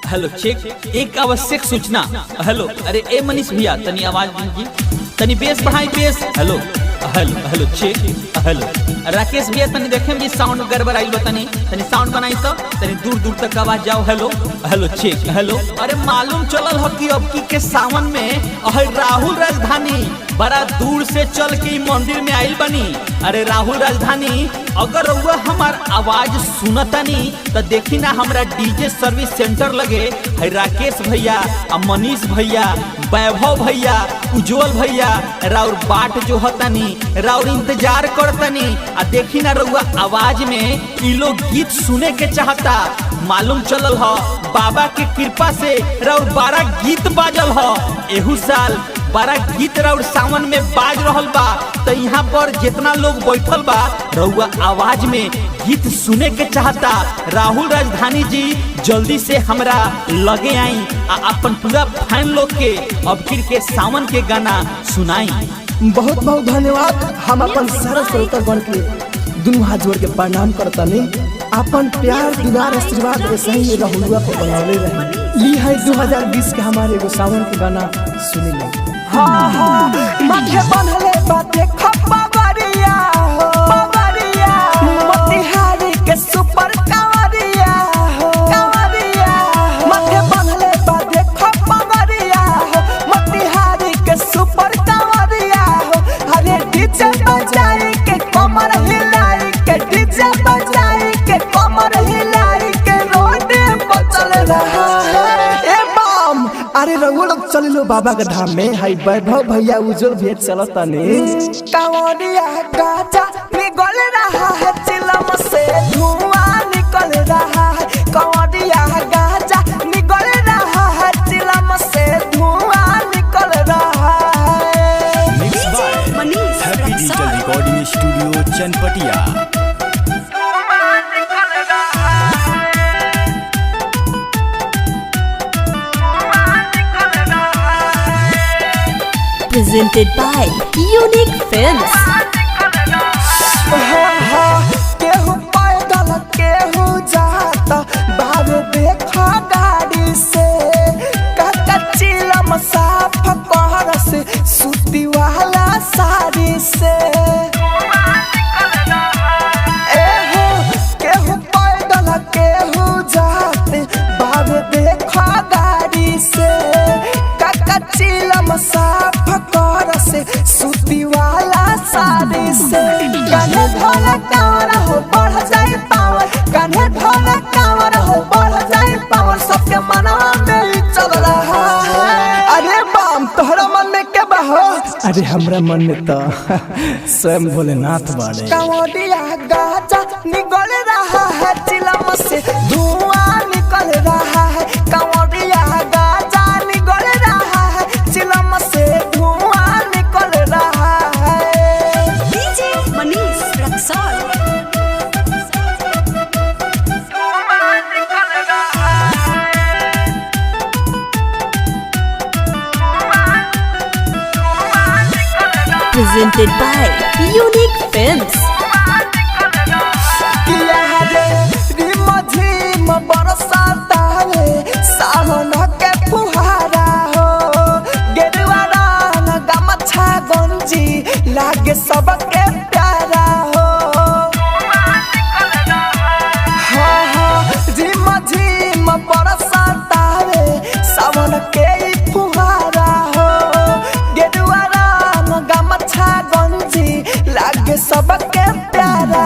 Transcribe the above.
Hello check, एक आवश्यक सूचना। हेलो, अरे ए मनीष भैया, तनी आवाज दीजिए, तनी बेस बढ़ाई, bass. Hello hello hello check, hello Rakesh भैया, तनी देखे भी साउंड गड़बड़ आइल बा, तनी तनी साउंड बनाई तो तनी दूर दूर तक आवाज जाओ। Hello hello check hello. अरे मालूम चलल हो कि अब की के सावन में अहे राहुल राजधानी बड़ा दूर से चल के इ मंदिर में आइल बनी। अरे राहुल राजधानी, अगर रउआ हमार आवाज सुनतानी त देखी ना हमरा डीजे सर्विस सेंटर लगे है राकेश भैया आ मनीष भैया, वैभव भैया, उज्जवल भैया, राउर बाट जो हतनी, राउर इंतजार करतनी। आ देखी ना रउआ आवाज में इ लोग गीत सुने के चाहता। मालूम चलल ह बाबा के कृपा से राउर 12 गीत बाजल ह। एहू साल 12 गीत राउर सावन में बाज रहल बा। त यहाँ पर जितना लोग बैठल बा रउआ आवाज में गीत सुने के चाहता। राहुल राजधानी जी, जल्दी से हमरा लगे आई आ अपन पूरा फैन लोग के अबकीर के सावन के गाना सुनाई। बहुत बहुत धन्यवाद। हम अपन सारा श्रोतागण के दुनू हाथ जोड़ के प्रणाम करतनी। अपन प्यार दुलार आशीर्वाद ऐसे ही रहुआ पर बनौले रहे। ली है 2020 के हमारे एगो सावन के गाना, सुनी ली। हाँ हाँ, माथे बन्हले बाटे खप्पा बरिया हो, बरिया। मोतिहारी के सुपर कांवरिया हो, कांवरिया हो। माथे बन्हले बाटे खप्पा बरिया हो, मोतिहारी के सुपर कांवरिया हो। अरे डीजे बजाई के कमर हिलाई के, डीजे बजाई के कमर हिलाई के रोड पर चल रहा है। ए बम, अरे रउआ लोग चल लो बाबा के धाम में। हाय वैभव भैया, उज्जवल भैया चलतनी। कांवरिया गाजा निकल रहा है, चिलम से धुआं निकल रहा है। कांवरिया गाजा निकल रहा है, चिलम से धुआं निकल रहा है। Mix by Manish happy digital Raxaul. Recording studio Chanpatia. Presented by Unique Films. हाँ हाँ, केहू पैदल केहू जाता बाबे देखा गाड़ी से, काका चिलम साफ कर से सूती वाला साड़ी से। एहो, केहू पैदल केहू जाते बाबे देखा गाड़ी से, काका चिलम साफ कर से सूती वाला साड़ी से। कान्हे धोला कांवर हो बढ़ जाए पावर, कान्हे धोला कांवर हो बढ़ जाए पावर, सबके मनवा में ही चल रहा है। अरे बम, तोहरा मन में के बा हो? अरे हमरा मन में तो स्वयं भोलेनाथ बाड़े। कांवरिया गाजा निकल रहा है, चिलम से धुआं निकल रहा है। कांवरिया गाजा निकल रहा है, चिलम से धुआं निकल रहा है। DJ Manish Raxaul. Presented by Unique Films. किया रे रिम झिम बरसाता रे सावन के फुहारा हो, गेरुआ रंग गमछा गंजी लागे सबके प्यारा हो। हाँ हाँ, झिम झिम बरसाता रे सावन के ई फुहारा हो, गेरुआ रंग गमछा गंजी लागे सबके प्यारा